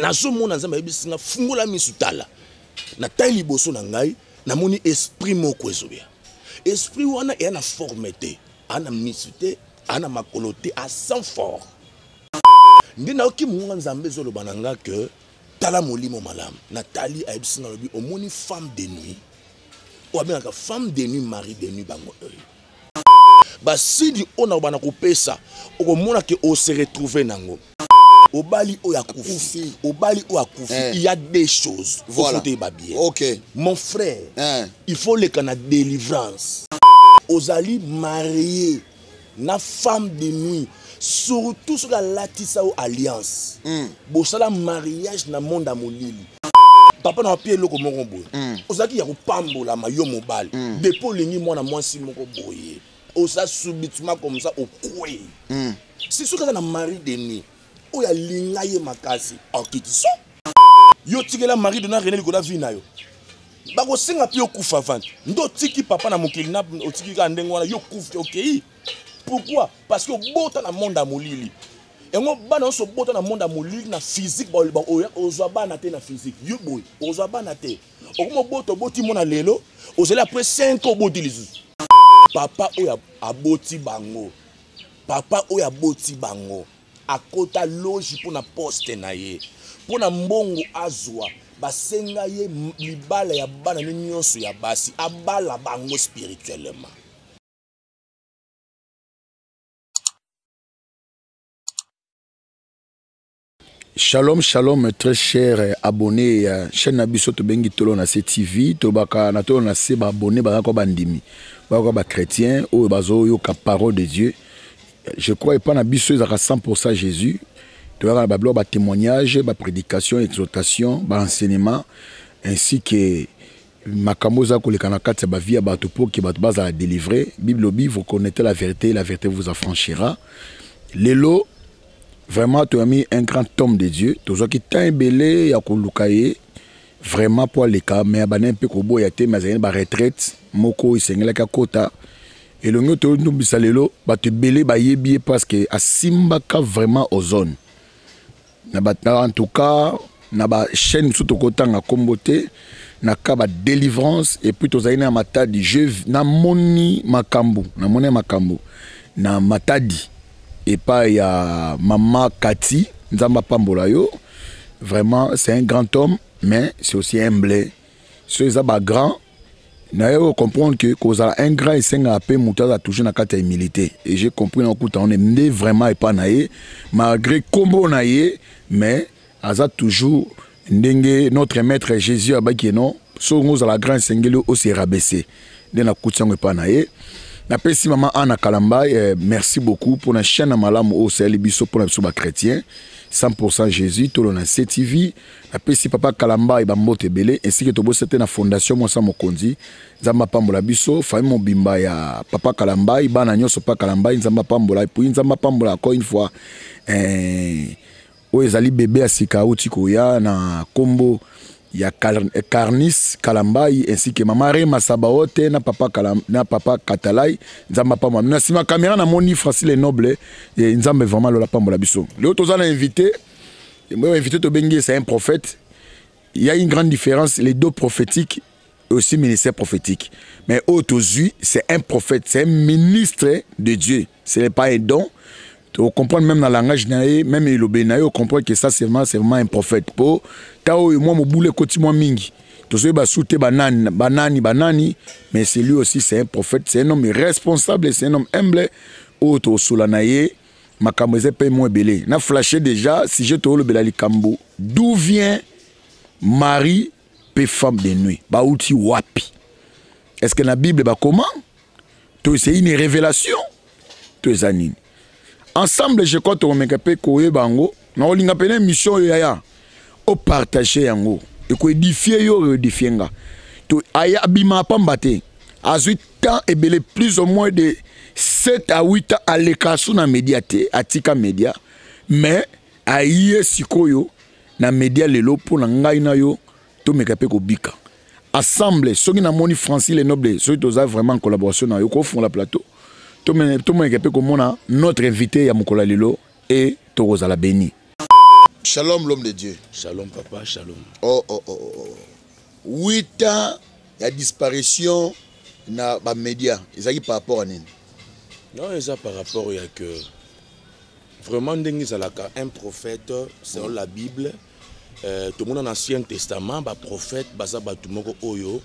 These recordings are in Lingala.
Nazomona Nzambe ayebisi nga fungola misu tala. Natali liboso na ngai, namoni esprit moko ezoya. Esprit wana eya na forme te, aa na misu te, aa na makolo te, a sans fort. Nde nayoki mongongo ya Nzambe ezoloba na nga que tala molimo malamu. Natali, ayebisi nga, alobi omoni femme de nuit oyo abengaka femme de nuit, mari de nuit, bango oyo basidi oyo nakobanda kopesa, okomona ke ose retrouver nango. Obali oyo akufi, obali oyo akufi, eh. Il y a des choses, voilà. Faut ba bien. OK. Mon frère, eh. Il faut leka na délivrance. Ozali marié na femme de nuit, surtout soki alatisa yo alliance, Bosala mariage na monde ya molili. Papa na wapie eloko moko boye, Ozalaki ya kopambolama yo mobali, Depuis olingi mwana mwasi moko boye, oza subitement comme ça okwei. Si soki aza na mari de nuit oyo alinga ye makasi, akiti so yo tikela mari de nuit René likolo ya vie na yo, bakosenga mpe okufa vante nde otiki papa na mokili na otiki kaka ndenge wana, yo okufi okei. Pourquoi? Parce que obota na monde ya molili. Yango bana nyonso obota na monde ya molili na physique, ozwa bana te na physique. Yo boye ozwa bana te, okoma obota, oboti mona lelo, ozali après 5 ans oboti lisusu. Papa oyo aboti bango, papa oyo aboti bango akota loge mpo na poste na ye, mpo na mbongo azwa, basenga ye libala ya bana ne nyonso ya basi, abala bango spirituellement. Shalom, shalom, très cher abonné ya chaîne na biso tobengi Tolo na se TV. Tobaka na Tolo na se ba abonné bazaka bandimi, bazaka ba chrétien oyo bazoyoka parole de Dieu. Je crois epa na biso ezaka 100% Jésus. Toyaka na ba biloko, ba témoignage, ba prédication, exhortation, ba enseignement, ainsi que makambo eza koleka na kati ya ba vie ya bato pour que bato bazala délivré. Bible lobi, vous connaissez la vérité, la vérité vous affranchira. Lelo vraiment toyami un grand homme de Dieu, tozwaki temps ebele ya koluka ye vraiment po aleka, mais abandaki mpe koboya te, mais azalaki na ba retraite moko esengelaki akota. Elongi oyo toyondobisa lelo, bato ebele bayebi ye parce que asimbaka vraiment ozone na ba, en tout cas na ba chaîne mosusu tokotanga kombo te, na ka ba délivrance. Et puis tozali na Matadi, je namoni makambo, namoni makambo na Matadi epai ya mama Kati. Nzambe apambola yo vraiment, c'est un grand homme mais c'est aussi humble. So eza ba grand na ye, comprendre que kozala un grand esengaka mpe moto aza toujours na kati ya humilité. Et j'ai compris na okuta wana nde vraiment epa na ye, malgré kombo na ye, mais aza toujours ndenge notre maître Jésus abaki non, soki ozala grand esengeli ose rabaisser. Nde nakuti yango epa na ye. Napesi mama Anna Kalamba, merci beaucoup mpona chaîne ya malamu oyo osali biso mpona biso bachrétien 100% Jésus, Tolo na CTV. Napesi papa Kalamba bambote ebele, ainsi que tobosa te na fondation Mwasa Mokonzi. Nzambe apambola biso famille mobimba ya papa Kalambai, bana nyonso papa Kalambai, Nzambe apambola. Et puis Nzambe apambola encore une fois, oyo ezali bebe ya sika auti koya na kombo ya Carnis Kalambai, ainsi que mama Rema Sabaote na papa Kalam, na papa Katalai. Nzambe apambola. Na sima caméra namoni Francis le Noble, et Nzambe vraiment lola pambola biso. Leo toza na invité, moi invité tobengi, c'est un prophète. Il y a une grande différence, les deux prophétiques et aussi ministère prophétique. Mais Otozui, c'est un prophète, c'est un ministre de Dieu. Ce n'est pas un don. On comprend même dans le langage, même il on comprend que ça c'est vraiment un prophète. Po tao moi mo boule koti moi mingi. Tozoyi ba soute banani, banani, banani, mais c'est lui aussi, c'est un prophète, c'est un homme responsable, c'est un homme humble. Oto solanaye makambo eza pe mo ebele. Na flashé déjà si je te lobela likambo d'où vient mari pe femme de nuit, bauti wapi? Est-ce que la Bible ba comment? To c'est une révélation? To eza nini? Ensemble je crois to meka pe koyeba yango. Na olinga pene mission yo yaya. O partager yango. E ko édifier yo, édifier nga. To aya bima pamba te. Azui temps ebele plus ou moins de 7 à 8 ans aleka sous na média te, atika média, mais aye sikoyo na média lelo pour na ngai na yo to meka pe kobika. Ensemble soki na moni Francis le Noble, soki toza vraiment en collaboration na yo ko fond la plateau. To me to meka pe komona notre invité ya mokola lelo et tokozala béni. Shalom l'homme de Dieu. Shalom papa, shalom. Oh oh oh oh. 8 ans ya disparition na ba média ezalaki par rapport à nini? Non, eza par rapport ya que vraiment ndenge ezalaka un prophète selon la Bible, tomona na Ancien Testament ba prophète baza bato moko oyo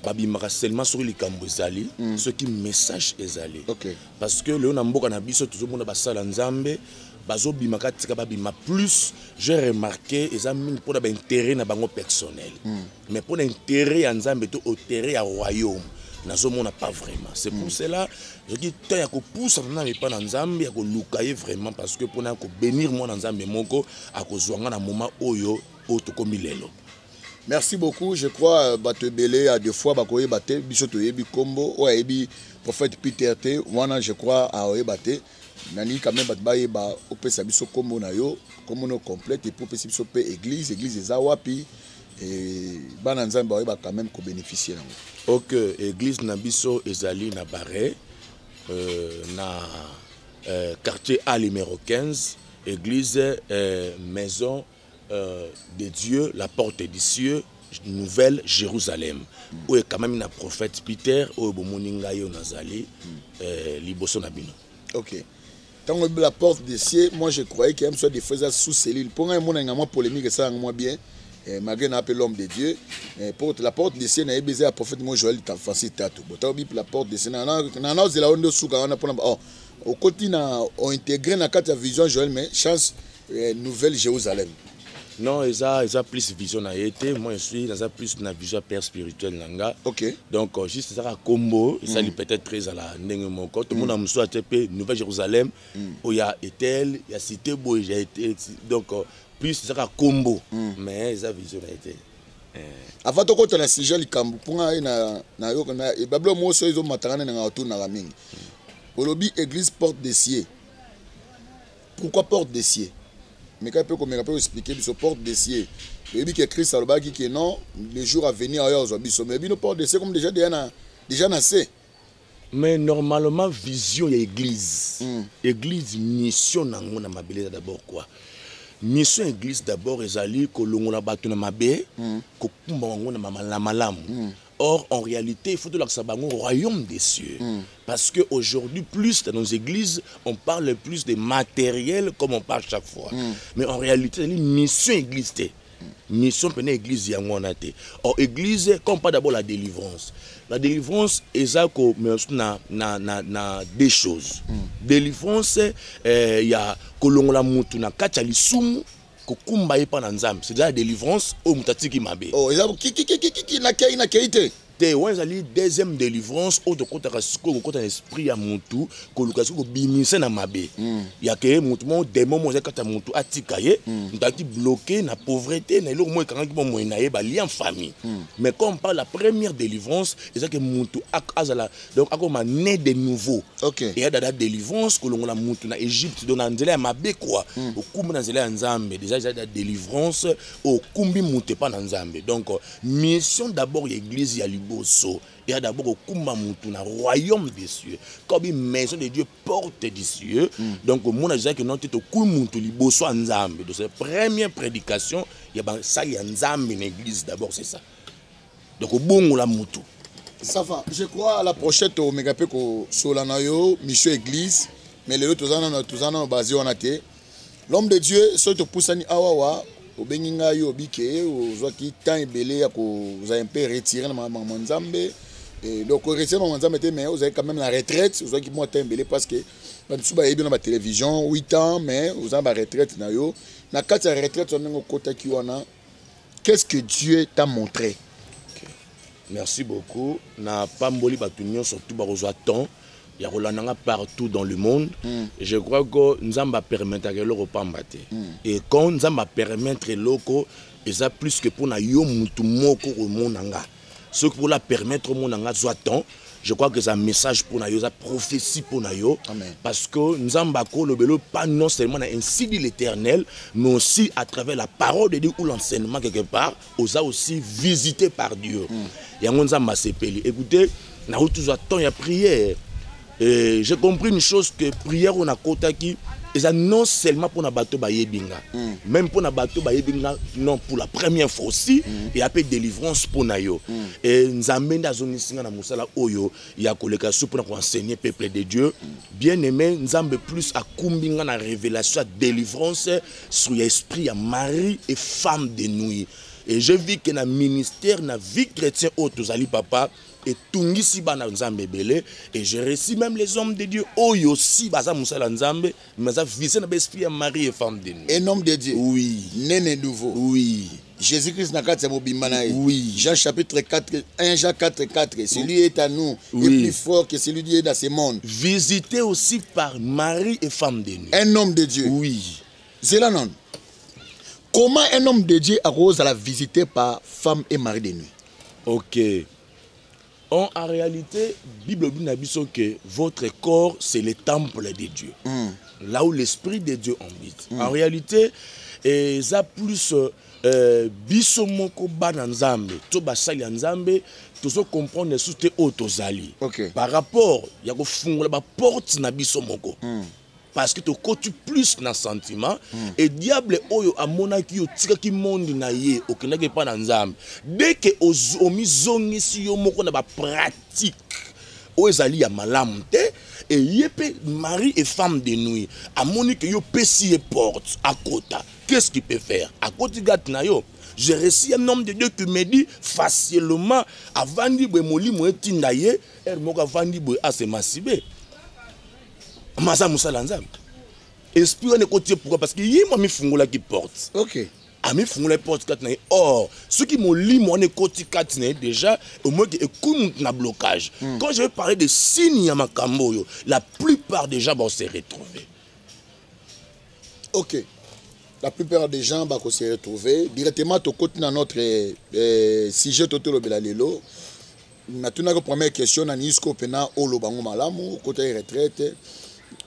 babimaka seulement soki likambo ezali, soki message ezali. Parce que lelo na mboka na biso tozomona basala Nzambe bazobimaka tika babima plus. J'ai remarqué eza mingi mpona baintérêt na bango personnel, mais mpona intérêt ya Nzambe to intérêt ya royaume nazomona pas vraiment. C'est pour cela soki temps ya kopusana na epa na Nzambe, ya koluka ye vraiment, parce que mpona kobénir mwana Nzambe moko akozwa nga na moment oyo oyo tokomi lelo. Merci beaucoup. Je crois bato ebele ya deux fois bakoyeba te. Biso toyebi kombo oyo, ayebi prophète Peter te wana, je crois aoyeba te. Nalingi quand même bato bayeba, opesa biso kombo na yo, kombo no complète, et puis opesi biso mpe église, église eza wapi, et bana Nzambe baoyeba quand même kobénéficier nango. Ok, église na biso ezali na Barre, na quartier A numéro 15, église Maison de Dieu, la porte des cieux, Nouvelle Jérusalem, oyo ekamami na prophète Peter oyo bomoni ngai oyo nazali liboso na bino. Ok, ntango oyebi la porte des cieux, moi je croyais que soit des fois eza sous cellule, mpo ngai emonanga mwa polémique esalanga mwa bien, malgré na appelé l'homme de Dieu, porte, la porte des cieux nayebi eza ya prophète mo Joël Francis Tatu. Bo ntango oyebi la porte des cieux, na ozela oyo nde osuka wana mpona oh, okoti na ointégré na kati ya vision Joël, mais chance, Nouvelle Jérusalem. Non, eza plus vision na ye te. Moi je suis naza plus na vision ya père spirituel na nga. Donc juste ezaka kombo esali peut-être ezala ndenge moko tomona mosusu atie mpe Nouvelle Jérusalem oyo ya etel ya cité boye ya etel. Donc plus ezaka kombo, mais eza vision na ye te. Avant tokota na sujet likambo, mpo ngai nayoka babilo moso ezomataka nde nanga otunaka mingi. Olobi église porte des cieux, pourquoi porte des cieux? Meka mpe komeka mpe koexpliquer biso porte des cieux. Toyebi ke Christ alobaki ke non, le jour à venir oyo azwa biso, mais bino porte des cieux comme déjà na se. Mais normalement vision ya église, église mission nango na mabele eza d'abord quoi? Mission église d'abord ezali kolongola bato na mabe, kokumba bango na malamu. Or en réalité il faut tolakisa bango royaume des cieux, parce que aujourd'hui plus dans nos églises on parle plus de matériel comme on parle chaque fois, mais en réalité ezali mission église te, mission pene église yango wana te. Or église, comme pas d'abord la délivrance, la délivrance eza ko na deux choses. Délivrance ya kolongola mutu na kati ya lisumu, kokumba ye mpa na Nzambe, c'est déjà la délivrance oyo moto atiki mabe. Oh, eza kikikikiki nakei te. Te, wana ezali deuxième délivrance oyo tokɔtaka sikoyo, kokɔta na esprit ya motu, koluka sikoyo kobimisa na mabe ya ke motu moko, démon moko ezali kati ya motu, atika ye. Moto azalaki bloqué na pauvreté, na eloko moko ekangaki bomoi na ye, balia en famille. Mais comme par la première délivrance eza ke motu azala donc akoma né de nouveau. Eya dada délivrance kolongola motu na Égypte, donc na nzela ya mabe quoi, okumbi na nzela ya Nzambe. Déjà eza da délivrance, okumbi motu epa na Nzambe. Donc mission d'abord ya église ya liboso eya d'abord kokumba motu na royaume des cieux, comme maison de Dieu, porte des cieux. Donc omona ezalaki no te, tokumi motu liboso ya Nzambe. Donc c'est première prédication ya basali ya Nzambe na église d'abord, c'est ça, donc obongola motu. Ça va, je crois à la prochaine tomeka mpe kosola na yo mission église, mais lelo toza nano base wana te. L'homme de Dieu, soki topusani awawa, obengi ngai, obike ozwaki temps ebele ya kozala mpe retire na makambo ya Nzambe. Donc retire makambo ya Nzambe te, mais ozalaki quand même na retraite, ozwaki mwa temps ebele, parce que bato bayebi na batélévision 8 ans, mais oza na baretraite na yo. Na kati ya retraite wana, ndenge okotaki wana, qu'est-ce que Dieu t'a montré? Merci beaucoup. Na pamboli bato nyonso tu bakozwa temps ya kolanda nga partout dans le monde. Je crois que Nzambe apermettaka eloko pamba te. Et quand Nzambe apermettre eloko, eza plus que mpona yo mutu moko komona nga. Soki mpona permettre omona nga, zwa temps, je crois que eza message mpona yo, eza prophétie mpona yo. Amen. Parce que Nzambe akolobela pas non seulement na ainsi dit l'Éternel, mais aussi à travers la parole de Dieu ou l'enseignement quelque part, oza aussi visité par Dieu. Yango Nzambe asepeli. Écoutez, nauti tozwa temps ya prière et j'ai compris une chose, que prière oyo nakotaki Eza non seulement mpona bato bayebi nga, même mpona bato bayebi nga non pour la première fois aussi, eya mpe délivrance mpo na yo. E Nzambe nde azongisi nga na mosala oyo ya koleka su mpona koenseigner peuple de Dieu. Bien aimé, Nzambe plus akumbi nga na révélation ya délivrance sur ya esprit ya mari et femme de nuit. Et je vis que na ministère, na vie chrétien oyo tozali, papa, etungisi bana Nzambe ebele. Et je reçus même les hommes de Dieu oyo aussi baza mosala Nzambe, mais aza visé na baesprit ya mari et femme de nuit. Un homme de Dieu Oui. Né de nouveau. Oui. Jésus-Christ na kati ya mobimba na ye. Oui. Jean chapitre 4, 1 Jean 4 4: celui est à nous est plus fort que celui qui est dans ce monde. Visité aussi par mari et femme de nuit. Un homme de Dieu. Oui. Zela non, comment un homme de Dieu akozala visité par femme et mari de nuit? Ok, en réalité, Bible dit na biso que votre corps, c'est le temple de Dieu, là où l'esprit de Dieu habite. En réalité, eza plus biso moko bana Nzambe to basali ya Nzambe tozocomprendre lisusu te oyo tozali par rapport ya kofungola baporte na biso moko, parce que tokoti plus na sentiment. Et diable oyo amonaki yo otikaki monde na ye, okendaki epai na Nzambe, dès que omizongisi yo moko na bapratique oyo ezali ya malamu te, e ye mpe mari et femme de nuit amoni ke yo pesi ye porte akota, qu'est-ce qu'il peut faire? Akoti gate na yo. J'ai reçu un homme de Dieu qui me dit facilement, avandi boye, molimo etinda ye ere moko, avandi boye, asemasibe maza mosala Nzambe. Esprit wana ekoti ye. Pourquoi? Parce que ye mo amifungolaki porte. Amifungolaki porte kati na ye. Or soki molimo wana ekoti kati na ye déjà, omoki ekumi mutu na blocage. Quand je vais parler de signe ya makambo oyo, la plupart des gens vont se retrouver. Ok, la plupart des gens bako se retrouver directement. Tokoti na notre sujet to tolobela lelo. Natunaki première question na nisko mpena oloba ngo malamu. Okota ye retraite,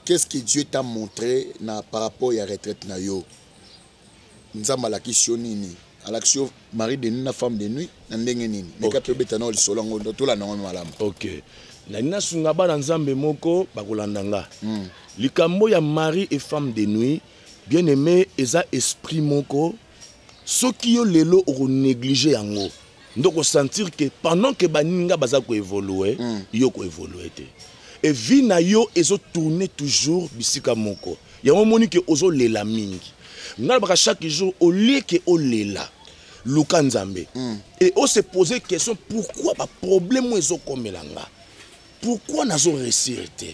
qu'est-ce que Dieu t'a montré na par rapport ya retraite na yo? Nzambe alakisi yo nini? Alakisi yo mari de nuit na femme de nuit na ndenge nini? Meka mpe obeta nao lisolo yango, tolanda yango malamu. Ok, nalingi nasunga bana Nzambe moko bakolanda nga. Likambo ya mari et femme de nuit, bien aimé, eza esprit moko. Soki yo lelo okonéglige yango, nde okosentir ke pendant ke baninga baza koévolue, yo koévolue te. E vie na yo ezotourne toujours bisika moko. Yango omoni ke ozolela mingi. Ngai nalobaka chaque jour, au lieu ke olela, luka Nzambe et ose poser question: pourquoi baproblème oyo ezokomela nga? Pourquoi nazo réussir te?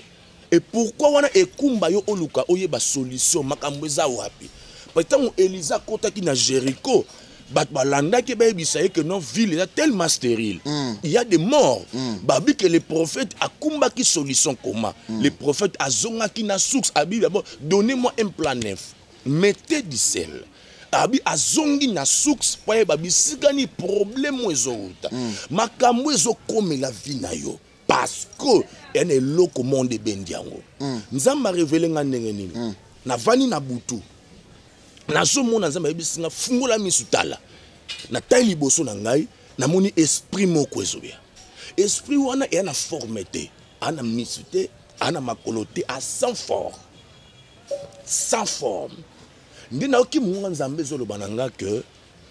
Et pourquoi wana ekumba yo oluka oyeba solution, makambo eza wapi? Parce ntango Eliza akotaki na Jéricho, bato balandaki, bayebisa ye que non, ville eza tellement stérile, il y a des morts. Babi que le prophète akumbaki solution comment? Le prophète azongaki na source. Abi d'abord: donnez-moi un plat neuf, mettez du sel. Abi azongi na source po ayeba bisika nini problème oyo ezowuta, makambo ezokomela vie na yo, parce que eya na eloko monde ebendi yango. Nzambe arévéler nga ndenge nini? Navandi na butu, nazomona Nzambe ayebisi nga: fungola misu, tala. Natali liboso na ngai, namoni esprit moko ezoya. Esprit wana eya na forme te, aa na misu te, aa na makolo te, a sans forme, sans forme. Nde nayoki mongonga Nzambe ezoloba na nga ke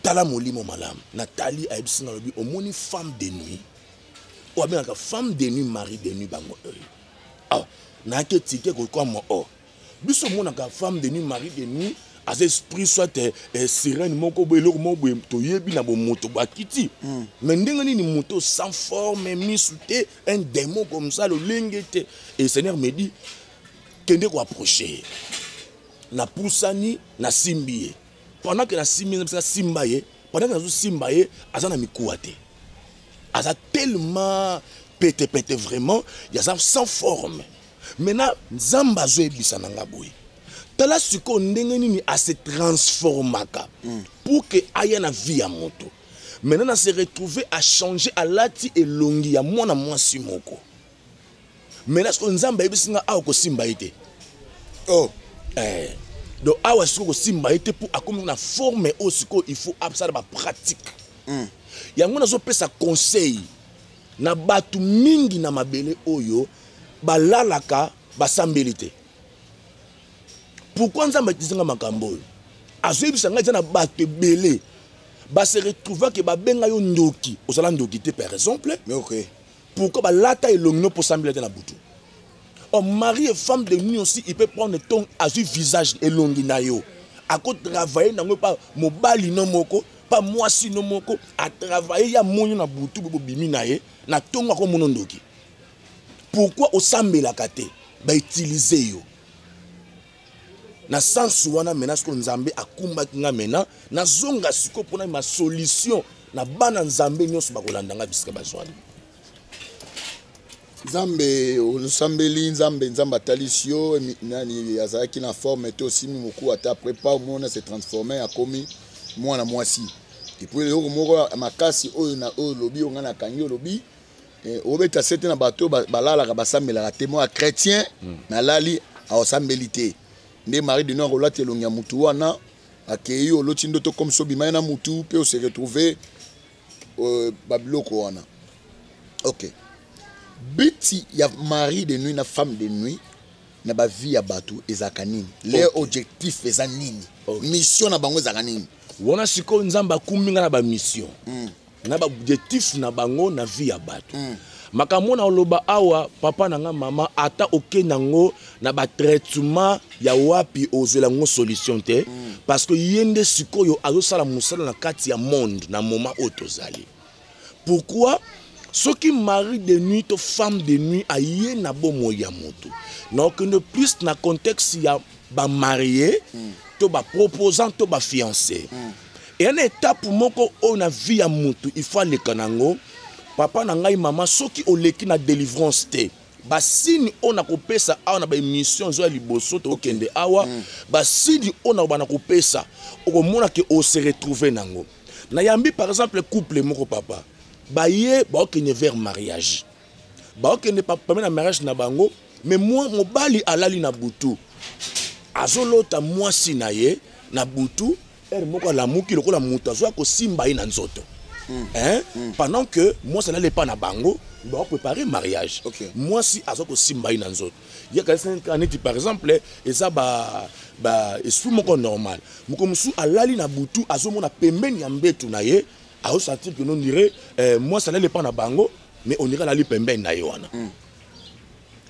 tala molimo malamu. Natali, ayebisi nga, alobi: omoni femme de nuit oyo abengaka femme de nuit, mari de nuit, bango oyo. Ah, nayaki etike kokwama o biso omonaka femme de nuit, mari de nuit aza esprit, soit sirène moko boye, eloko moko boye toyebi na bomoto bakiti. Mais ndenge nini moto sans forme, misu te, un démon comme ça, lolenge te? Et Seigneur me dit: kende koapproche ye. Napusani, nasimbi ye. Pendant que nasimbi ye, nasimba ye, pendant que nazosimba ye, aza na mikuwa te, aza tellement petepete, vraiment aza sans forme. Maintenant Nzambe azoyebisa na nga boye: tala sikoyo ndenge nini ase transformaka pour ke aya na vie ya moto. Maintenant na se retrouver achanger, alati elongi ya mwana mwasi moko. Maintenant sikoyo Nzambe ayebisi nga: awa kosimba ye te. Oh. Donc awa sikoyo kosimba ye te, mpo akomi na forme oyo. Sikoyo il faut asala bapratique. Yango nazopesa conseil na bato mingi na mabele oyo balalaka, basambeli te. Pourquoi Nzambe atisi nga makambo oyo? Azoyebisa ngai eza na bato ebele base retrouva ke babenga yo ndoki, ozala ndoki te par exemple. Mais ok. Pourquoi balata elongi no posambela te na butu? Or mari et femme de nuit aussi, il peut prendre ton azui visage elongi na yo. Ako travailler nango pa mobali no moko, pa mwasi no moko, a travailler ya monyo na butu bo bimi na ye, na tongo ako mono ndoki. Pourquoi osambelaka te? Ba utiliser yo. Na sens wana maintenant sikoyo Nzambe akumbaki nga maintenant nazonga sikoyo mpona ma solution na bana Nzambe nyonso bakolanda nga bisika bazwani. Nzambe osambeli Nzambe, Nzambe atalisi yo nani azalaki na forme te, osimi mokuwa ata après pas omona se transformer akomi mwana mwasi. Et puis eloko moko makasi oyo na oyo olobi oyo nga nakangi olobi obeta sete na bato balalaka basambelaka te. Moi chrétien nalali aosambeli te nde mari de noir olati elongi ya mutu wana akei oloti ndoto comme so bimai na mutu pe ose retrouver babiloko wana. Ok, biti ya mari de nuit na femme de nuit na ba vie ya bato ezalaka nini? Leur objectif eza nini? Mission na bango ezalaka nini? Wana sikoyo Nzambe akumbi nga na ba mission na ba objectif na bango na vie ya bato. Makambo na oloba awa papa na nga mama ata oke nango na ba traitement ya wapi ozwela ngo solution te, parce que ye nde sikoyo azosala mosala na kati ya monde na moment oyo tozali. Pourquoi soki mari de nuit to femme de nuit aye na bomoi ya moto na okende plus na contexte ya ba marié to ba proposant to ba fiancé. Eya na étape moko oyo na vie ya moto il faut aleka nango. Papa na ngai mama soki oleki na délivrance te, ba signe oyo na kopesa awa na ba émission zo ya liboso tokende awa, ba signe oyo na bana kopesa okomona ke o se retrouver nango. Na yambi par exemple couple moko papa baye baokende vers mariage, baokende papa na mariage na bango, mais moi mobali alali na butu azolota mwasi na ye na butu heure moko alamuki lokola moto azoya kosimba ye na nzoto. Hein? Pendant que mwasi alali epa na bango ba préparer mariage, mwasi aza kosimba ye na nzoto. Ye kanisa neti par exemple eza ba esprit moko normal. Moko mosusu alali na butu azomona pembeni ya mbetu na ye, azosentir que non dirait mwasi alali epa na bango mais on dirait alali pembeni na ye wana.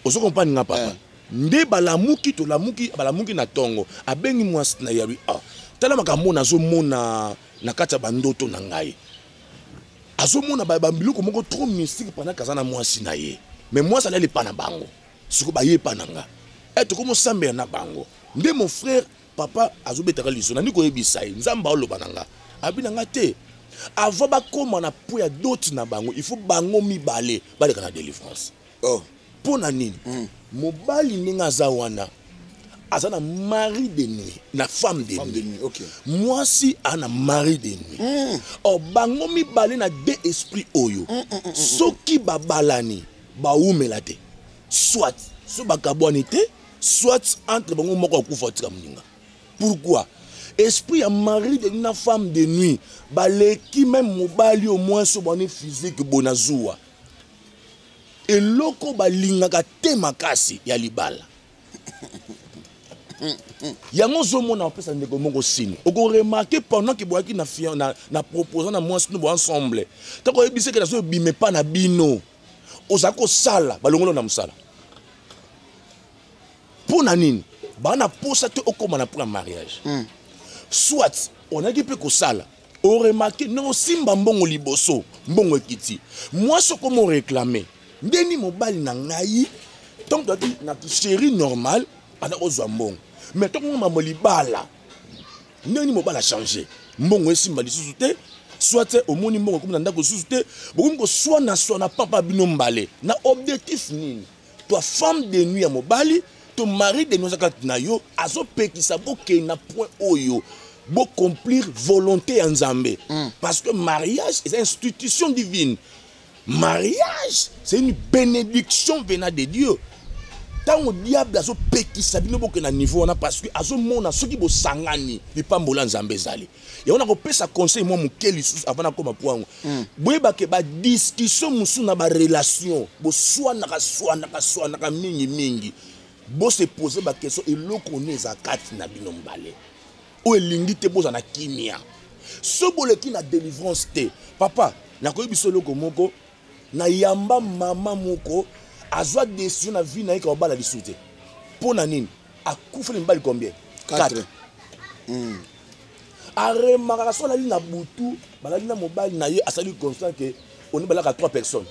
Ozo comprendre nga papa? Nde balamuki tolamuki balamuki na tongo abengi mwasi na ye abi ah tala makambo nazomona na kati ya bandoto na ngai. Azomona ba biloko moko trop mystique pendant kaza na mwasi na ye. Mais mwasi alali pa na bango. Siko ba ye pa na nga. Eh tokomosambela na bango. Nde mon frère papa azobetaka liso nani koyebisa ye Nzambe aloba na nga. Abi na nga te. Avant bakoma na po ya dot na bango, il faut bango mibale baleka na délivrance. Oh. Pona nini? Mobali ndenge aza wana aza na mari de nuit, na femme de Femme de nuit. nuit, ok. Mwasi a na mari de nuit. Or bango mibale na deux esprits oyo. Soki babalani baumela te. Soit so bakabwani te, soit entre bango moko akufa tika moninga. Pourquoi? Esprit ya mari de nuit na femme de nuit baleki même mobali au moins so bani physique bonazuwa. Eloko balingaka te makasi ya libala. Yango ozomona opesa ndeko moko signe. Oko remarquer pendant que boyaki na fian, na proposant na mwasi no bo ensemble. Tango oyebisi ke nazo bime pa na bino. Oza kosala balongolo na mosala. Mpo na nini? Ba na posa te okoma na pour mariage. Soit on a dit pe kosala. O remarquer non simba mbongo liboso, mbongo ekiti. Moi ce qu'on m'a réclamé, ndeni mobali na ngai tant que na chérie normal ana ozwa mbongo. Mais tant que mama libala, ndeni mobali a changé. Mbongo esimba lisusu te, soit omoni mbongo comme na ndako lisusu te, bokomi ko swana swana papa bino mbale. Na objectif nini? Toi femme de nuit ya mobali, to mari de nuit kati na yo, azopekisa bokende na point oyo. Bo accomplir volonté ya Nzambe. Parce que mariage est une institution divine. Mariage, c'est une bénédiction venant de Dieu. Tant que diable azo pekisa bino boke na niveau wana parce que azo mona soki bo sangani lipambola Nzambe ezali. Ya wana kopesa conseil moi mokeli lisusu avant nakoma poango. Boyeba ke ba discussion musu na ba relation, bo swanaka swanaka swanaka mingi mingi. Bose pose baquestion, eloko nini eza kati na bino mibale oyo elingi te bozala na kimia? So boleki na délivrance te, papa. Nakoyebi biso eloko moko: nayamba mama moko azwa décision na vie na ye ka obala lisusu te. Mpo na nini? Akufeli mibali combien? 4. Aremarkaka so alali na butu, balali na mobali na ye, asali constant ke oni balalaka 3 personnes,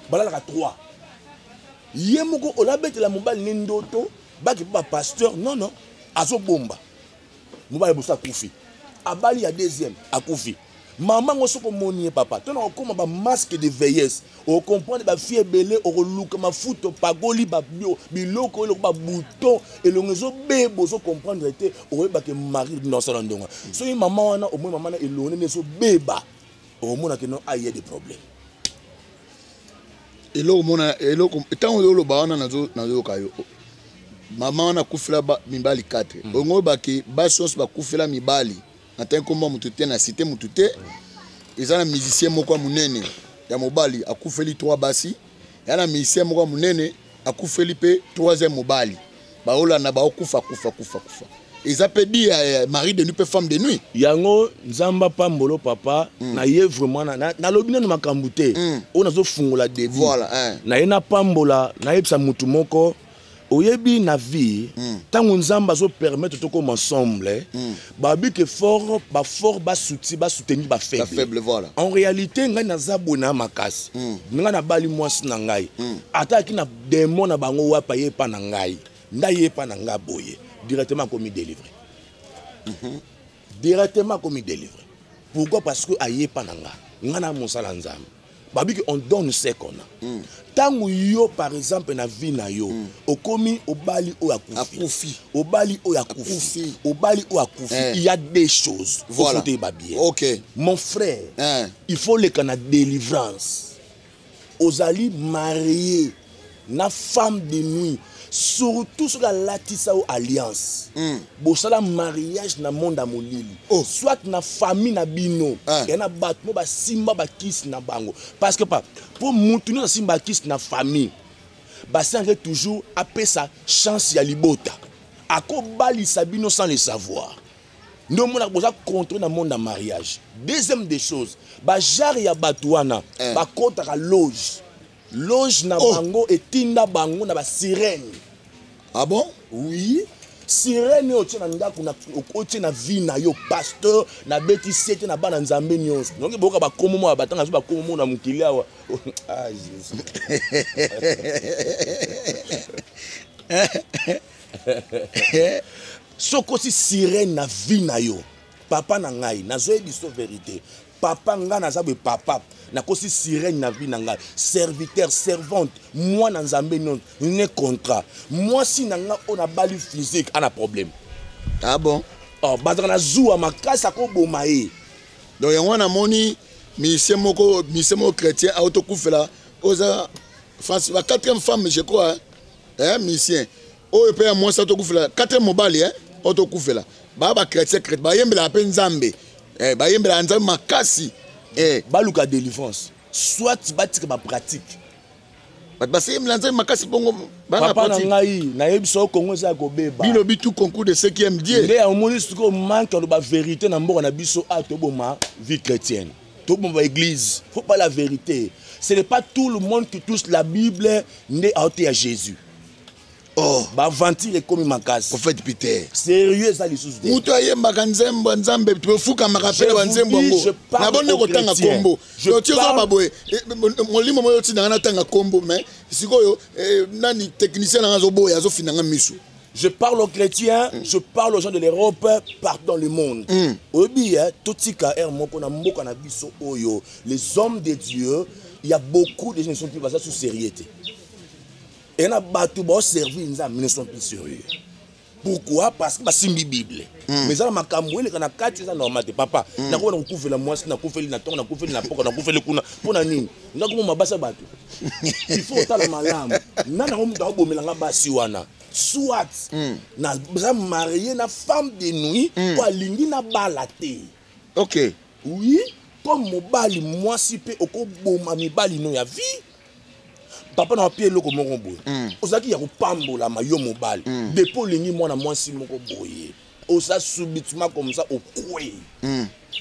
balalaka 3. Ye moko olabetela mobali ne ndoto baki mpo bapasteur. Non, non, azobomba. Mobali liboso akufi, abali ya deuxième, akufi. Mama ngo, soki omoni ye, papa, to na kokóma bamasque de vieillesse, okocomprendre. Bafille ebele okoluka mafuta, opagoli biloko oyo eloko babouton, elongo ezobeba, ozocomprendre te. Okoyebake mari nosala ndonga. Soki mama wana omoni mama na elongo nene ezobeba, okomonake no aye des problèmes. Eloko mona, eloko ntango oloba wana, nazoyoka yo. Mama wana akufela mibali 4. Ongo oyebake basi nyonso bakufela mibali na ntangi nkombo ya motu te, na cité motu te. Eza na musicien moko ya monene ya mobali akufeli 3 basi, ya na musicien moko ya monene akufeli mpe 3e mobali. Baolanda, baokufa, kufa, kufa, kufa. Eza mpe di ya mari de nuit mpe femme de nuit. Yango Nzambe apambolo, papa. Na ye vraiment nalobi nano makambo te oyo nazofungola début. Voilà, hein. Na ye napambola, nayebisa mutu moko: oyebi, na vie, ntango Nzambe azopermettre tokoma ensemble, babi ke fort, bafort basouti basoutenir bafaible. Bafaible, voilà. En réalité, ngai naza boye na makasi. Ngai nabali mwasi na ngai, ata aki na démon na bango wapa, ye epa na ngai, ngai ye epa na ngai boye, directement akomi délivré, directement akomi délivré. Pourquoi? Parce que ayepa na nga, nga na mosala Nzambe. Babiki on donne ce qu'on a. Ntango yo, par exemple, na vie na yo, okomi obali oyo akufi, Akufi. obali oyo akufi, Akufi. obali oyo akufi, il y a des choses, faut toyeba bien. Mon frère, il faut leka na délivrance. Ozali marié na femme de nuit, surtout soki alatisa yo alliance, bosala mariage na monde ya molili, soit na famille na bino, ya na bato mo basimba bakisi na bango. Parce que pa mpo mutu nyonso asimba bakisi na famille, basengaki toujours apesa chance ya libota, akobalisa bino sans le savoir. Nde omonaka boza contrôle na monde ya mariage. Deuxième des choses, bagenre ya bato wana bakɔtaka loge, loge na bango etinda bango na basirène. Ah bon? Oui, sirène oyo otie na ndako, otie na vie na yo. Pasteur, nabeti sete na bana Nzambe nyonso. Noki boyoka bakomo mo ya batanga so, bakomo mo na mokili awa. Ah, Jésus! Soki osi sirène na vie na yo, papa na ngai, nazoyebi so vérité. Papa, ngai naza boye, papa, nakosi sirène na vie na ngai. Serviteur, servante, mwana Nzambe nyonso, ne contrat mwasi na ngai oyo nabali physique ana problème. Ah bon? Oh, bazalaka na zuwa makasi, akoboma ye. Donc yango wana namoni musicien moko chrétien autokufela, oza France, ba quatrième femme, je crois, hein? Eh, musicien oyo mpe ya mwasi autokufela quatrième mobali, hein? Autokufela baa bachrétien, chrétien, bayembelaka mpe Nzambe, eh, bayembelaka Nzambe makasi, eh. Baluka délivrance, soit batika bapratique. Bato baseyembela Nzambe makasi bongo bana. Papa na pratique. ngai, nayebi so Kongo eza ya kobeba. Bilobi tout concours de ceux qui aiment Dieu. Nde omoni sikoyo manque aloba vérité na mboka na biso. A toboma vie chrétienne, toboma baéglise. Faut pas la vérité, ce n'est pas tout le monde qui touche la Bible nde aoteya Jésus. Baaventure ekomi makasi. Prophète Peter. Sérieux eza lisusu te. Moto ayembaka nzembo ya Nzambe, tofukamaka mpe na banzembo yango. Nabonde kotanga kombo ti ozoba boye, molimo moyo otindanga natanga kombo, mais sikoyo nani technicien nanga azoboya, azofinanga miso. Je parle aux chrétiens, je parle aux gens de l'Europe, partout dans le monde. Oyebi, totika air moko na mboka na biso oyo. Les hommes de Dieu, il y a beaucoup de gens qui ne sont plus basés sur sérieux. Et na bato ba servir Nzambe ne sont plus sérieux. Pourquoi? Parce que basimbi Bible. Mais eza na makambo eleka na kati, eza normal te, papa. Nakobana kokufela mwasi, nakufeli na ntongo, nakufeli na poka, nakufeli kuna. Mpo na nini? Nga komoma basi ya bato. Il faut otala malamu. Nani yango moto akobomelanga basi wana? Soit naza marié na femme de nuit po alingi nabala te. Oui, comme mobali, mwasi mpe okoboma mibali no ya vie. Papa na wapie eloko moko boye. Ozalaki ya kopambolama, yo mobali. Depuis olingi mwana mwasi moko boye, oza subitement comme ça okwei.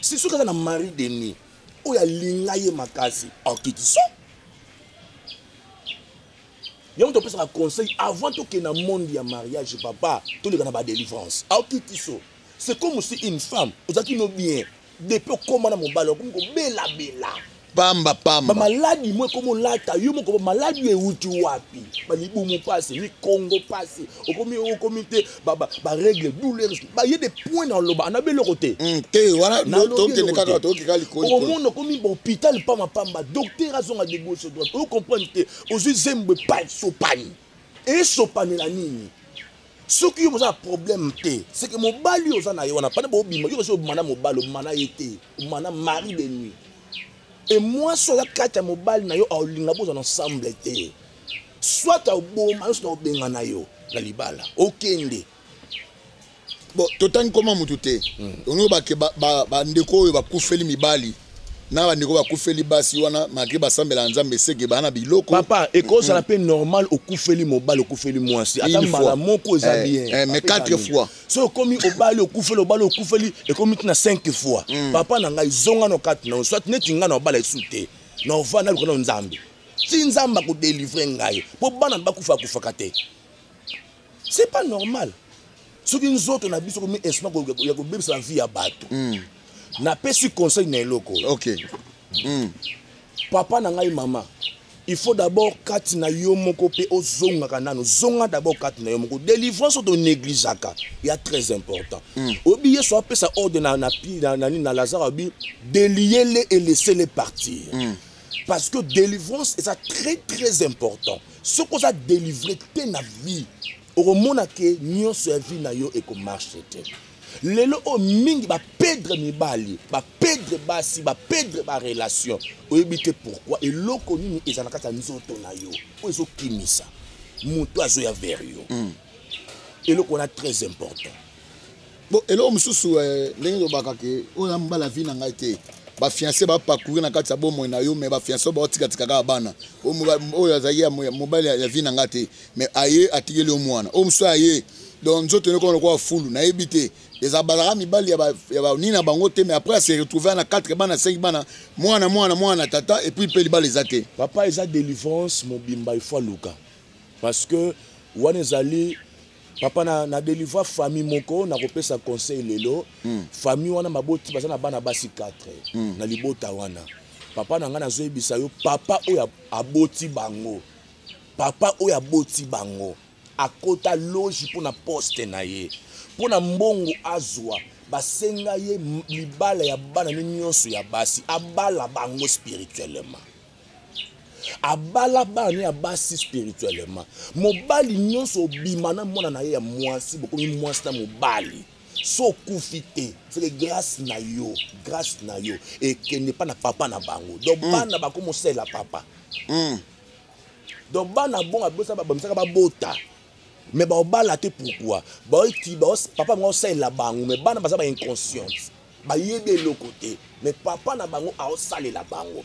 Si soki aza na mari de nuit oyo alinga ye makasi, akiti so yango. Topesaka conseil avant tokende na monde ya mariage, papa, toleka na badélivrance. Aokiti so, c'est comme si une femme ozalaki no bien, depuis okóma na mobali, okomi kobelabela. Pamba pamba. Bamaladi mo ekomi olata yo moko, bamaladi oyo euti wapi? Balibumu pasi, mikongo pasi, okomi te, barègle douleur, baye de point na oloba anabi eloko te. Te, wana tokende kaka, tokeka likolo. Okomona okomi bahôpital pamba pamba, docteur azonga de gauche droite, ocomprendre te. Ozwi zembo epai sopani, esopanela nini? Soki yo boza na problème te, c'est que mobali oyo oza na ye wana, pana bobima, yo osi obima na mobali, obima na ye te, obima na mari de nuit. E mwasi oza kati ya mobali na yo, aolinga bozala ensemble te, soit aboma yo, soit aobenga na yo na libala, okende. Bon, totangi koma mutu te. Olingi bake bandeko oyo bakufeli mibali na bandeko bakufeli basi wana, malgré basambela Nzambe, seke baa na biloko. Papa, ekozala mpe normal, okufeli mobali, okufeli mwasi, ata mbala moko eza bien. Mais quatre fois? So okomi obali, okufeli, obali, okufeli, ekomi tina cinq fois. Papa na ngai, zonga na kati na yo, soit neti ngai na obala esu te, na ovanda luka na Nzambe ti Nzambe akodélivre ngai, mpo bana bakufa akufaka te. C'est pas normal. Soki nzoto na biso komi instrument ya kobebisa vie ya bato. Napesi conseil na eloko oyo. Papa na ngai, mama, il faut d'abord kati na yo moko mpe ozongaka nano, zonga d'abord kati na yo moko. Délivrance oyo tonégligeaka ya très important. Oyebi, Yesu apesa ordre na Lazare, abi: "Déliez-les et laissez-les partir." Parce que délivrance eza très très important. Soki oza délivré te na vie, okomona ke nyonso ya vie na yo ekomarche te. Lelo oyo mingi baperdre mibali, baperdre basi, baperdre barelation, oyebi te pourquoi. Eloko nini eza na kati ya nzoto na yo oyo ezokimisa moto azoya vers yo? Eloko wana très important. Bon, eloko mosusu, ndenge tobaka ke oyo ya mobali avi na ngai te, bafiancé baparcourir na kati ya bomoi na yo, mais bafiancé baotikatika kaka bana. Oyo azalaki ya mobali ya vie na ngai te, mais aye atikeli yo mwana. Oyo mosusu aye, donc nzoto eloko lokola fulu, nayebi te, eza bazalaka mibali ya banini na bango te, mais après ase retrouve na 4 bana, 5 bana, mwana mwana mwana tata, et puis mpe libala eza te. Papa, eza délivrance mobimba, il faut aluka, parce que wana ezali, papa, na délivre famille moko, nakopesa conseil lelo. Famille wana, baboti baza na bana basi 4 na libota wana. Papa na ngai, nazoyebisa yo, papa oyo aboti bango, papa oyo aboti bango akota loge mpo na poste na ye, mpo na mbongo azwa, basenga ye libala ya bana ne nyonso ya basi, abala bango spirituellement, abala bana ya basi spirituellement. Mobali nyonso obima na mwana na ye ya mwasi, bokomi mwasi na mobali, so okufi te, c'est grâce na yo, grâce na yo ekende mpa na papa na bango. Donc bana bakomi osalela papa. Donc bana bongo bamisaka babota, mais baobala te. Pourquoi? Baoti papa bango aosalela bango, mais bana baza bainconsciente, bayebi eloko te, mais papa na bango aosalela bango.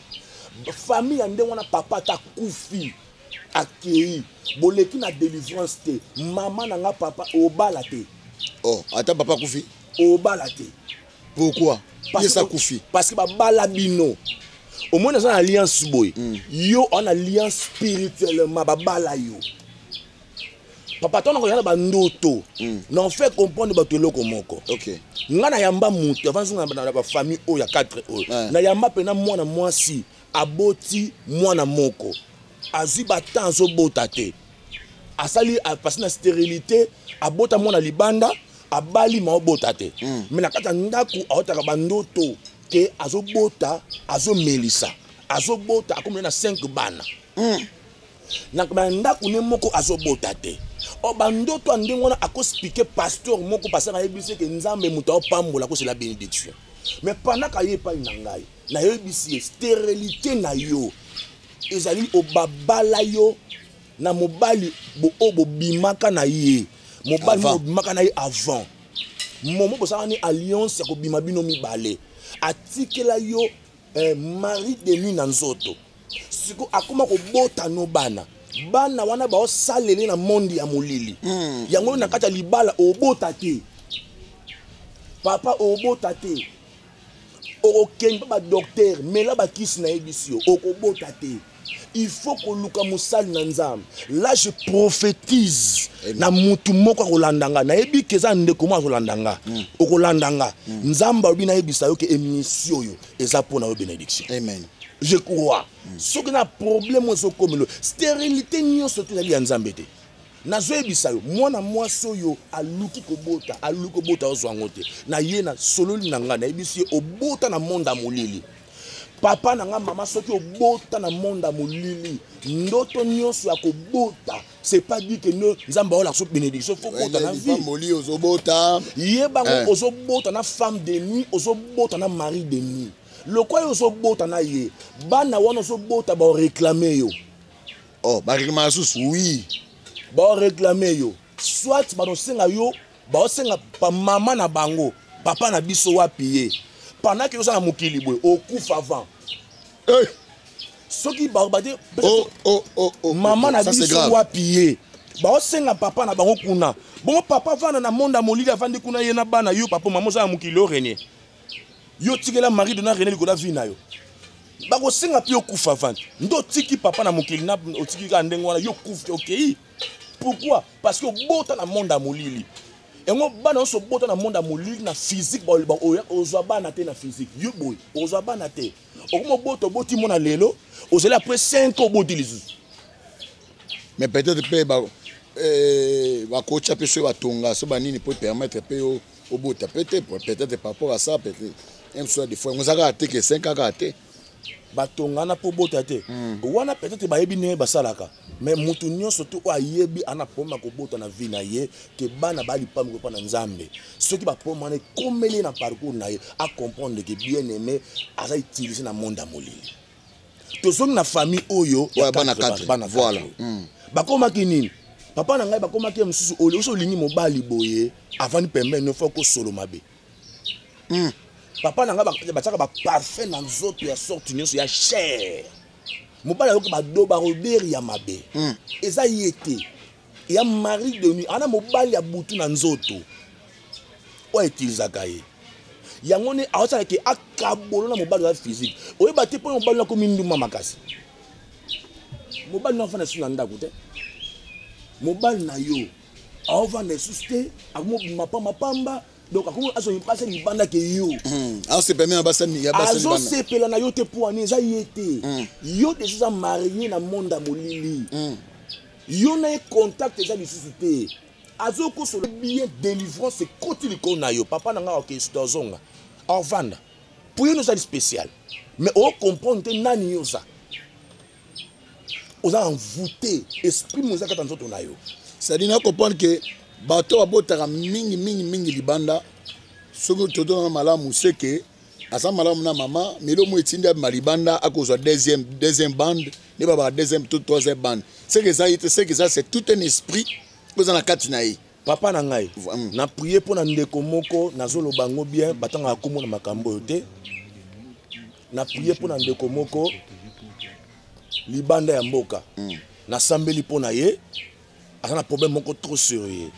Famille ya ndenge wana, papa ata akufi, akei, boleki na délivrance te, mama na nga, papa, obala te. Oh, ata papa akufi? Obala te. Pourquoi ye akufi? Parce que babala bino, omoni aza na alliance boye. Yo oza na alliance spirituellement, babala yo. Papa, ntango koya na bandoto, na en fait comprendre bato eloko moko. Nga nayamba motu avant zonga na bafamille oyo ya 4 oyo. Nayamba mpena mwana mwasi aboti mwana moko, azwi batemps azobota te, asali apasi na stérilité, abota mwana libanda, abali ma obota te. Mais na kati ya ndako aotaka bandoto ke azobota, azomelisa, azobota, akomi na 5 bana. Na bandako ne moko azobota te. O bandoto ya ndenge wana, akoexpliquer pasteur moko, pasteur ayebisi ke Nzambe moto aopambola, akosela bénédiction. Mais pendant aye epai na ngai, nayebisi ye: stérilité na yo ezali obabala yo na mobali oyo bobimaka na ye, mobali bobimaka na ye avant momo bosalaka ni alliance ya kobima bino mibale, atikela yo mari de nuit na nzoto. Siko akóma kobota no bana. Bana wana baosalele na monde ya molili. Yango na kati ya libala obota te, papa, obota te. Okokende mpe badocteur, mela bakisi, nayebisi yo, okobota te. Il faut koluka mosali na Nzambe. Là, je prophétise na mutu moko akolanda nga. Nayebi ke eza ndeko moko akolanda nga. Okolanda nga, Nzambe alobi nayebisa yo ke émission oyo eza mpo na yo bénédiction. Amen. Je crois, soki na problème oyo ezokomelo, stérilité nyonso te ezali ya Nzambe te. Nazoyebisa yo, mwana mwasi oyo aluki kobota, aluki kobota, ozwa yango te. Na ye na sololi na ngai, nayebisi ye: obota na monde ya molili, papa na nga, mama. Soki obota na monde ya molili, ndoto nyonso ya kobota, c'est pas dit que no Nzambe aolakisa bénédiction. Faut bota na vie. Moli ozobota. Yebango. Ozobota na femme de nuit, ozobota na mari de nuit. Lokwa yo ozobota na ye, bana wana ozobota, baoréclame yo. Oh, baréclamaka susu? Oui, baoréclame yo. Soit banosenga yo, baosenga bamama na bango: papa na biso wapi ye? Pendant ke oza na mokili boye, okufa avant. Hey. Soki baloba te. Oh, mama na ça, c'est biso grave. wapi ye? Baosenga papa na bango kuna. Bongo papa avanda na monde ya molili, avandi kuna, ye na bana. Yo papa, mama, oza na mokili, orenie yo, otikela mari de nuit renie likolo ya vie na yo. Bakosenga mpe okufa vante nde otiki papa na mokili na otiki kaka ndenge wana, yo okufi, okei. Pourquoi? Parce que obota na monde ya molili. Yango bana nyonso obota na monde ya molili, na physique ozwa bana te. Na physique yo boye ozwa bana te. Okoma obota, oboti mona lelo, ozali après 5 ans, oboti lisusu. Mais peut-être mpe bakotya mpe soki batonga so banini mpo permettre mpe yo obota mpe te. Peut-être par rapport à ça, peut-être même soit des fois yango eza kaka te ke 5 kaka te. Batongana mpo bota te wana, peut-être bayebi ndenge basalaka. Mais motu nyonso te oyo ayebi ana problème ya kobota na vie na ye, ke bana balipamiko mpa na Nzambe. Soki baproblème wana ekomeli ye na parcours na ye, acomprendre ke bien aimé aza utilisé na monde ya molili. Tozongi na famille oyo ya Ouais, bana quatre. Quatre. Bana Voilà. quatre oyo. Bakomaki nini, papa na ngai? Bakomaki ye mosusu, osi olingi mobali boye, avandi pembeni, faut kosolo mabe. Papa na ngai, batiaka baparfum na nzoto ya sorte nyonso ya cher. Mobali ayoki bado barodeur ya mabe. Eza ye te, ya mari de nuit ana mobali ya butu na nzoto oyo autilisaka ye. Yango nde aosalaka ke akabolo na mobali oza physique. Oyeba te mpona mobali nakomi nduma makasi. Mobali na afanda lisusu na ndako te. Mobali na yo aovanda lisusu te, akomobima pambapamba. Donc akomi azwa mpasi libanda ke yo. Aosepela na basi ya basi libanda. Azosepela na yo te. Po ani eza ye te. Yo deja oza marié na monde ya molili. Yo na ye, contact eza lisusu te. Azokosola bien, délivrance ekoti likolo na yo, papa na nga. Oke, ozonga, aovanda po yo nozali spécial, mais ocomprendre te nani yo oza. Oza envoûté, esprit mo eza kata nzoto na yo. C'est-à-dire, na comprendre ke bato babotaka mingi mingi mingi libanda, soki totona malamu, seke aza malamu na mama melo mo etindi abima libanda, akozwa deuxième bande nde babaka, deuxième to troisième bande. Seke eza ye te, seke eza, c'est tout un esprit oyo eza na kati na ye. Papa na ngai, na prie mpo na ndeko moko, nazoloba yango bien, batangaka komona makambo oyo te. Na prie mpo na ndeko moko libanda ya mboka. Nasambeli mpo na ye, aza na problème moko trop sérieux.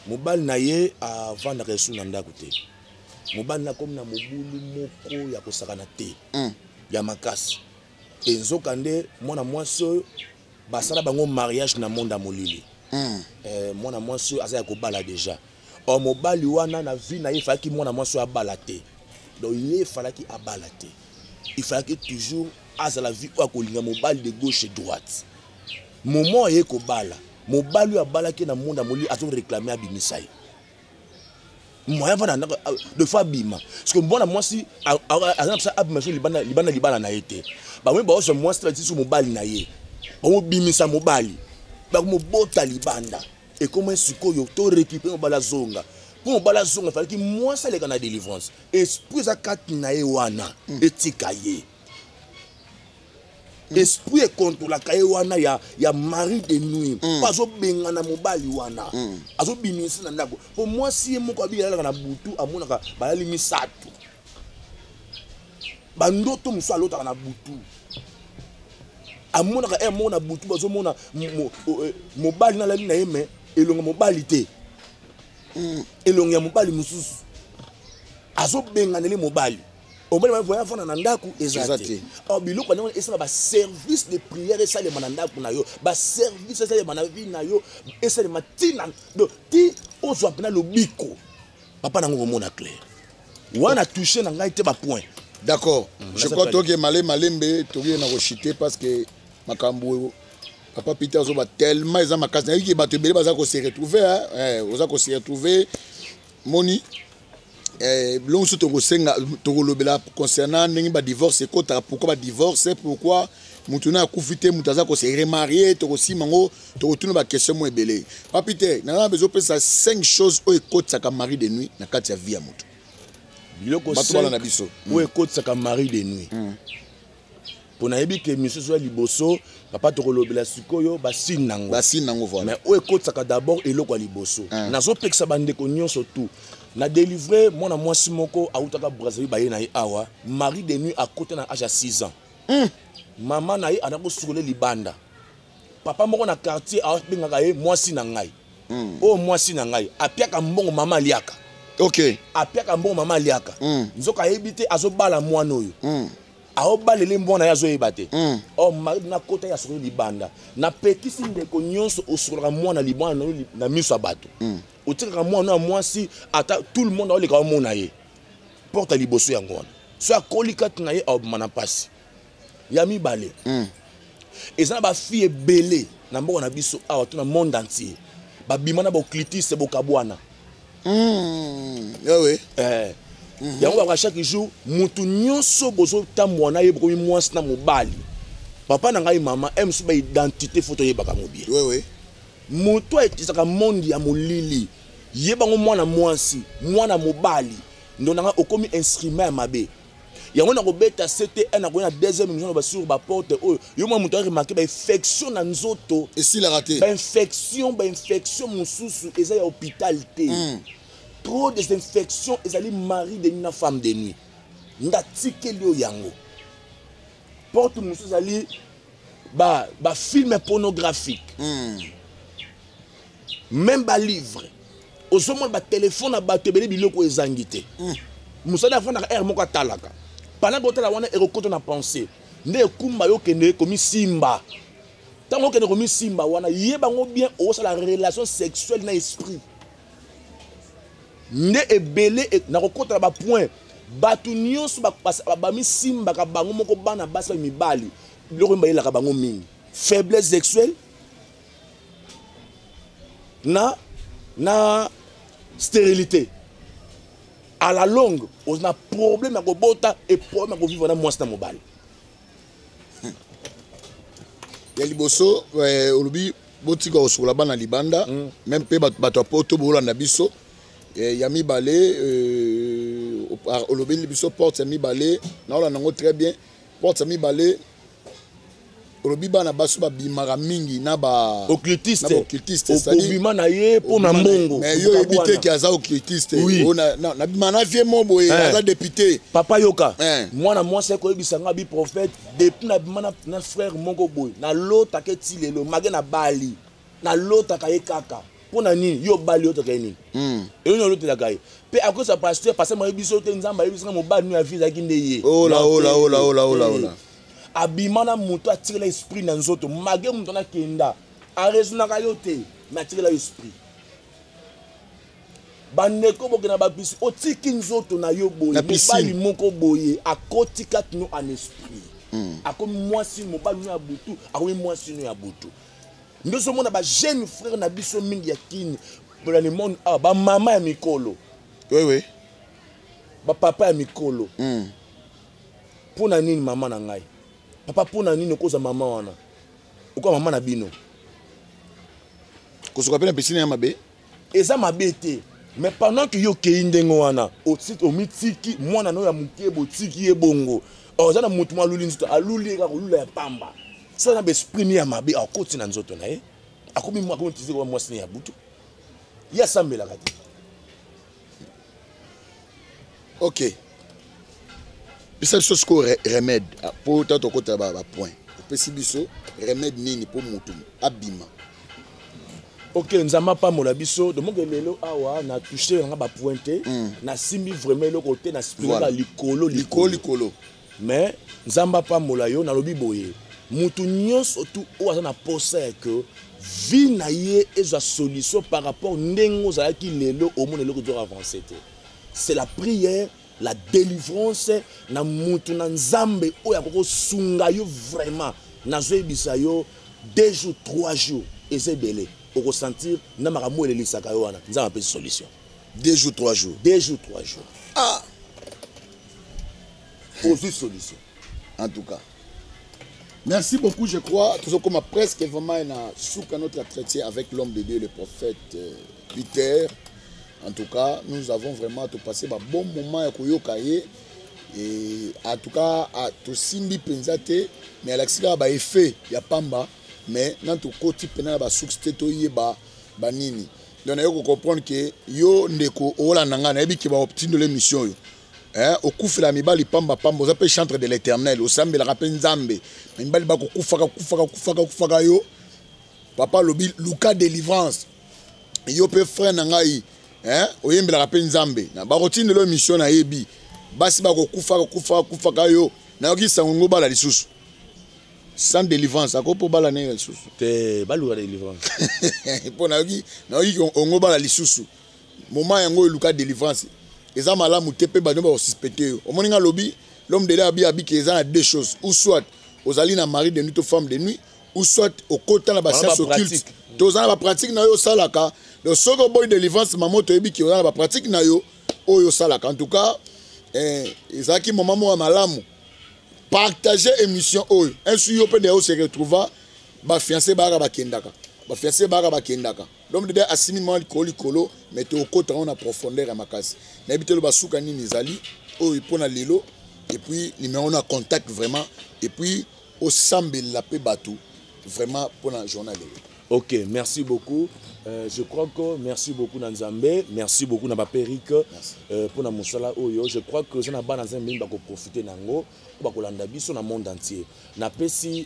Mobali na ye avandaka esu na ndako te. Mobali na akomi na mobulu moko ya kosakana te, ya makasi. Enzoka nde mwana mwasi oyo basala bango mariage na monde ya molili. Mwana mwasi oyo aza ya kobala déjà. Or mobali wana, na vie na ye, efalaki mwana mwasi oyo abala te. Donc ye efalaki abala te, il fallaki toujours azala vie oyo akolinga mobali de gauche et droite. Moment aye kobala, mobali oyo abalaki na monde ya molili azoréclame abimisa ye. Moyen vanda ndako de fois abima, parce que mwana mwasi aza na mposa abima so libanda, libanda libala na ye te. Bango baozwa mwasi te, batisi mobali na ye, bamobimisa mobali, bakomobota libanda. Ekoma sikoyo to récupère mobali azonga. Mpo mobali azonga, efalaki mwasi aleka na délivrance. Esprit eza kati na ye wana, etika ye. Esprit ekontrolaka ye wana ya mari de nuit, mpo azobengana mobali wana, azobimisa na ndako. Mpo mwasi ye moko abi alalaka na butu, amonaka balali misato, bandoto mosusu alotaka na butu. Amonaka heure moko na butu, bazomona mobali nalali na ye, mais elongo mobali te, elongo ya mobali mosusu azobenganeli mobali. Omoni, voya avanda na ndako eza te. Or biloko yango esala baservice de prière, esalema na ndako na yo, baservice esalema na vie na yo, esalema ntina donc ti ozwa mpena lobiko. Papa nango komona clair wana, touche na ngai te bapoint. D'accord. Je crois toke male malembe, toke na kochite, parce que makambo papa Peter azoba tellement eza makasi. Nayebi ke bato ebele baza kose retrouver, oza kose retrouver. Moni biloko mosusu tokosenga, tokolobela concernant ndenge badivorce ekotaka, pourquoi badivorce, pourquoi motu na akufi te, moto aza kose remarier. Tokosima yango, tokotuna baquestion mo ebele. Papi te, naza bezopesa 5 choses oyo ekotisaka mari de nuit na kati ya vie ya moto. Biloko bato bana na biso. Oyo ekotisaka mari de nuit, mpo nayebi ke misusu ya liboso, papa, tokolobela sikoyo basine nango. Basine nango, voilà. Mais oyo ekotisaka d'abord, eloko ya liboso, nazopekisa bandeko nyonso tu. Na délivre mwana mwasi moko awutaka Brazzaville, baye na ye awa, mari de nuit akota na âge ya 6 ans. Mama na ye aza kosukola libanda. Papa moko na quartier abengaka ye mwasi na ngai. Oyo mwasi na ngai apiaka mbongo, mama aliaka. Apiaka mbongo, mama aliaka. Nzoka ayebi te azobala mwana oyo. Aobalele mwana ye, azoyeba te. Or mari nakota ye asokoli libanda. Napekisi ndeko nyonso osokolaka mwana libanda na yo na miso ya bato. Otikaka mwana ya mwasi, ata tout le monde aoleka omona ye. Porte ya liboso yango wana. So akoli kati na ye, aobima na mpasi. Ya mibale, eza na bafille ebele na mboka na biso awa to na monde entier, babima na baoccultiste, bokabwana. Ah oui. Yango baka chaque jour, mutu nyonso bozotambola na ye, bokomi mwasi na mobali. Papa na ngai, mama e mosusu, baidentité faut toyebaka ngo bien. Oui, oui. Moto aetisaka monde ya molili, yebango mwana mwasi, mwana mobali, ndo nanga okomi instrument ya mabe. Yango na kobeta ct nakoya na deuxième émission na basur baporte oyo yo mwa moto aremarquer bainfection na nzoto. Esilaka te. Bainfection mosusu eza ya hôpital te. Trop des infections ezali mari de nuit na femme de nuit. Nga tikeli oyo yango. Porte mosusu ezali bafilm pornographique, même balivre ozomona, batelefone na bato ebele, biloko ezangi te. Mosali afandaka heure moko atalaka. Pendant kotala wana, ekokota na pensée nde ekumba yo okende komisimba. Ntango okende komisimba wana, yebango bien, okosala relation sexuelle na esprit nde ebele. Nakokota na bapoint. Bato nyonso bamisimbaka bango moko, bana basi, ba mibali, biloko oyo bayelaka bango mingi, faiblesse sexuelle na stérilité. À la longue, oza na problème ya kobota et problème ya kovivre na mwasi na mobali. Ya liboso, olobi botika kosukola bana libanda, même mpe bato ya poto bolanda biso. Ya mibale, olobeli biso porte ya mibale, naolanda yango très bien. Porte ya mibale, olobi bana basi babimaka mingi na ba occultiste. Occultiste. Obima na ye mpo na mbongo. Mais yo oyebi te ke aza occultiste. Nabima na vie mo boye, aza député. Papa, yoka. Mwana mwasi akoyebisa nga bi prophète, depuis nabima na frère moko boye, nalotaka eti lelo mage na bali, nalotaka ye kaka. Mpo na nini yo bali otaka ye nini? Eyo nini olotelaka ye? Mpe akosa pasteur, pasteur mayebi biso te. Nzambe ayebisanga mobali no ya vie ezalaki nde ye. Ola, ola, ola, ola, ola, ola. Abima na moto atikela esprit na nzoto mage. Moto anakenda araisonnaka yo te, mais atikela yo esprit. Bandeko, bokenda bapisi, otiki nzoto na yo boye, mobali moko boye akoti kati no en esprit, akomi mwasi mobali no ya butu, akomi mwasi no ya butu. Nde ozomona bajeune frère na biso mingi ya kini dans le monde awa, bamama ya mikolo, bapapa ya mikolo. Mpo na nini, mama na ngai, papa, mpo na nini okozwa mama wana, okoa mama na bino? Kosuka mpe na piscine ya mabe. Eza mabe te, mais pendant que yo okei ndenge wana, omitiki mwana no ya moke, botiki ye bongo, oza na motu mo aluli nzoto, aluli ye kaka kolula ya pamba. So na baesprit mi ya mabe akoti na nzoto na ye, akomi tise koba mwasi ne ya butu. Ye asambelaka te. Ok, bisa biso sikoyo remède, po ta tokota bapoint. Opesi biso remède nini mpo motu abima? Ok, Nzambe apambola biso. Domoke lelo awa na touche nanga bapoint te, nasimbi vraiment eloko te, nasipelaka likolo. Likolo likolo. Mais Nzambe apambola yo. Nalobi boye, mutu nyonso tu oyo aza na posa ya ke vie na ye ezwa solution par rapport ndenge ozalaki, lelo omona eloko ezoka avance te, c'est la prière, la délivrance na mutu na Nzambe oyo akoki kosunga yo. Vraiment, nazoyebisa yo, 2 jours, 3 jours eza ebele, okosentir na makambo oyo elelisaka yo wana, Nzambe apesi solution. 2 jours, 3 jours? 2 jours, 3 jours. Ah. Ozwi solution. En tout cas, merci beaucoup. Je crois toujours comme presque vraiment na souka notre entretien avec l'homme de Dieu, le prophète Peter. En tout cas, nous avons vraiment tout passé ba bon moment ya koyoka ye. Et en tout cas, tosimbi mpenza te, mais alakisi kaka baeffet ya pamba, mais nan tokoti mpena na basource te, toyeba banini. Donc naye kocomprendre ke yo ndeko olanda ngai, nayebi ke baotindola émission oyo, eh, okufela mibali pamba pamba, oza mpe chantre de l'Éternel, osambelaka mpe Nzambe, mibali bakokufaka kufaka kufaka kufaka yo. Papa alobi luka délivrance. Yo mpe frère na ngai, eh, oyembelaka mpe Nzambe, bakotindela oyo mission, nayebi basi bakokufaka kufaka kufaka yo. Nayoki sango ngo bala lisusu sans délivrance, ako mpo bala ndenge lisusu? Te, baluka délivrance. Mpo nayoki ongo bala lisusu, moment yango eluka délivrance eza malamu te, mpe bato bakosuspecte yo. Omoni nga alobi, l'homme de abi abiki eza na deux choses: ou soit ozali na mari de nuit to femme de nuit, ou soit okota na bascience occulte, to oza na bapratique na yo osalaka. Donc soki oboyi délivrance, mamo, toyebi ki oza na bapratique na yo oyo osalaka. En tout cas, ezalaki moment moko ya malamu. Partage émission oyo insu yo mpe deya ose retrouva. Bafiancé bayaka, bakendaka, bafiancé bayaka, bakendaka. L'homme de Dieu asimi mwa likolo likolo, mais tokota ngo na profondeur ya makasi. Nayebi te, loba suka nini ezali oyo mpona lelo, et puis numéro na contact vraiment, et puis osambela mpe bato vraiment mpona journal lelo. Ok, merci beaucoup. Je crois que merci beaucoup na Nzambe, merci beaucoup na baperike mpona mosala oyo. Je crois que eza na bana Nzambe mingi bakoprofite nango, po bakolanda biso na monde entier. Napesi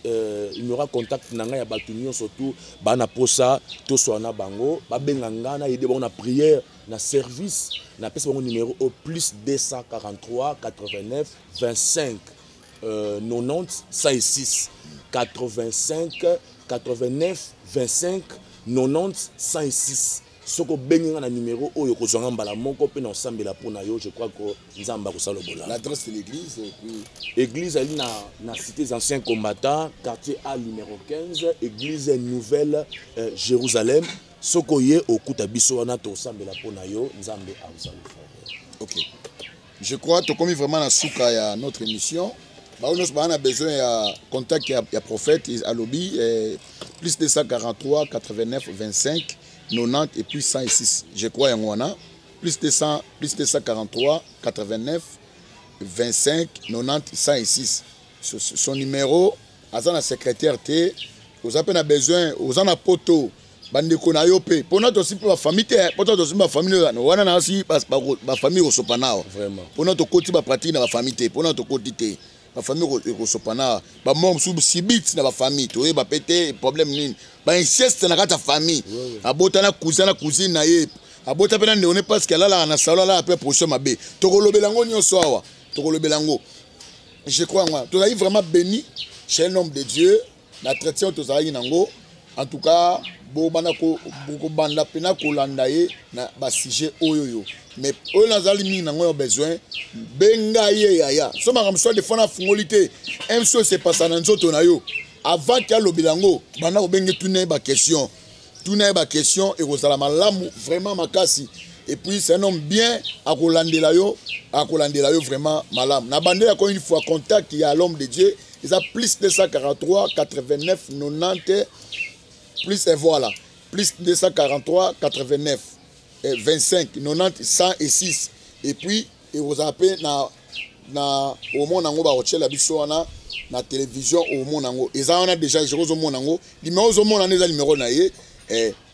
numéro ya contact na ngai ya bato nyonso tu baa na posa toswala na bango, babenga ngai, nayede bango na prière, na service. Napesi bango numéro au plus 243 89 25 90 106, 85 89 25 90 106. Soki obengi nga na numéro oyo, okozwanga mbala moko mpe na osambela mpo na yo. Je crois que Nzambe akosala bola. L'adresse de l'église et puis? Église ali na Cité des Anciens Combattants, quartier A, numéro 15, église Nouvelle Jérusalem. Soki oye, okuta biso wana, tosambela mpo na yo, Nzambe akosala. Ok, je crois tokomi vraiment na suka ya notre émission. Bango nyonso baa na besoin ya contact ya prophète, alobi plus 243 89 25 90 et puis 106. Je crois yango wana, plus 200, plus 243 89 25 90 106, son numéro. Aza na secrétaire te. Oza mpe na besoin, oza na poto, bandeko na yo mpe, mpona tosi mpe bafamille te, mpona tosi bafamille wana nasi bafamille ekosopa na awa, mpona tokoti bapratique na bafamille te, mpona tokoti te bafamille ekosopa na awa, bamort mosusu subite na bafamille, toyeba mpe te problème nini, bainceste na kati ya famille, abota na cousin na cousine na ye, abota mpe na ndeko ne, parce que alalaka na salon, alalaka mpe position mabe. Tokolobela yango nyonso awa, tokolobela yango. Je crois yango tozali vraiment béni chez un homme de Dieu na chrétien tozalaki nango. En tout cas, bobanda kobanda mpena kolanda ye na basujet oyo yo, mais oyo nazali mingi nango ya besoin, benga ye yaya. So makambo so des fois nafungoli te, mso esepasa na nzoto na yo, avant ke alobela yango, banda kobenge, tuna ye baquestion, tuna ye baquestion, ekozala malamu vraiment makasi. Et puis c'est un homme bien, akolandela yo, akolandela yo vraiment malamu. Na bandela encore une fois, contact ya l'homme de Dieu eza plus 243 89 90 plus, et voilà, plus 243 89 25 90 106. Et puis ekozala mpe na omona yango, bakotiela biso wana na télévision, omona yango eza wana déjà. Je ozomona yango, numéro ozomona wana eza numéro na ye.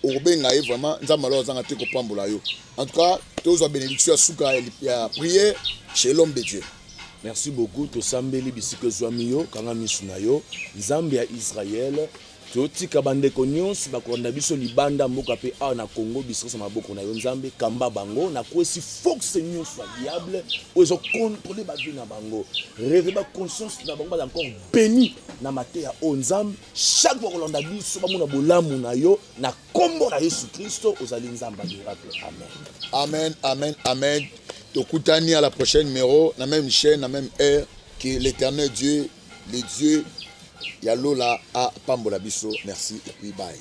Okobenga ye vraiment, Nzambe alo azanga te kopambola yo. En tout cas, tozwa bénédiction ya suka ya prière chez l'homme de Dieu. Merci beaucoup. Tosambeli bisika ezwami yo, kanga misu na yo. Nzambe ya Israël, totika bandeko nyonso bakolanda biso libanda mboka mpe awa na Congo, bisika maboko na yo Nzambe, kamba bango na kwesi force nyonso ya diable oyo ezocontrôle bavie na bango, reve ba conscience na bango, baza encore béni na mateya oyo Nzambe. Chaque fois kolanda biso, bamona bolamu na yo na kombo na Yesu Kristo. Ozali Nzambe ya miracle. Amen. Amen, amen, amen. Tokutani à la prochaine numéro, na même chaîne, na même heure. Que l'Éternel Dieu, le Dieu ya lola, apambola biso. Merci et puis bye.